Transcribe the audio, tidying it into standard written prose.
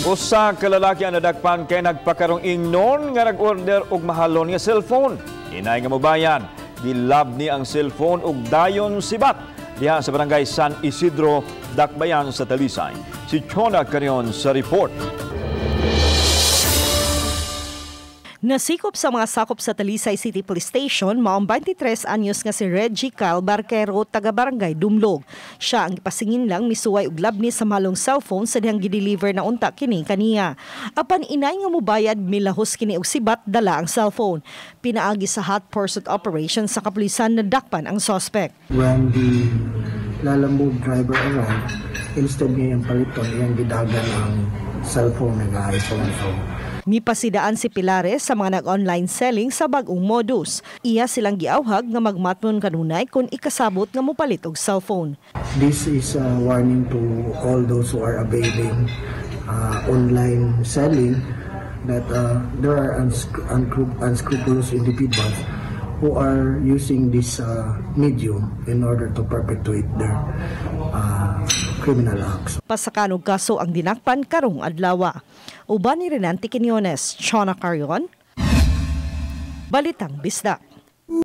Usa ka lalaki ang nadakpan kay nagpakarong ingnon nga nag-order og mahalon nga cellphone. Inay nga mobayad, gilabni ang cellphone ug dayon sibat diha sa Barangay San Isidro, Dakbayan sa Talisay. Si Chona Carion sa report. Nasikop sa mga sakop sa Talisay City Police Station maong 23 anyos nga si Reggie Kyle Barquero, taga Barangay Dumlog. Siya ang gipasingin lang misuway og labni sa malong cellphone sa dihang gideliver na unta kini kaniya. Apan inay nga mobayad, milahos kini og sibat dala ang cellphone. Pinaagi sa hot pursuit operation sa kapulisan, nadakpan ang suspect. When the Lalamove driver arrived, instead niya yung paliton, iyang gidagan ang cellphone nga iPhone. So, Mipasidaan si Pilares sa mga nag-online selling sa bag-ong modus. Iya silang giawhag nga magmatmon kanunay kung ikasabot nga mopalit og cellphone. This is a warning to all those who are availing online selling that there are unscrupulous individuals who are using this medium in order to perpetuate their criminal acts. Pasakan og kaso ang dinakpan karong adlaw. Uban ni Renante Quinones, Chona Carion, Balitang Bisdak.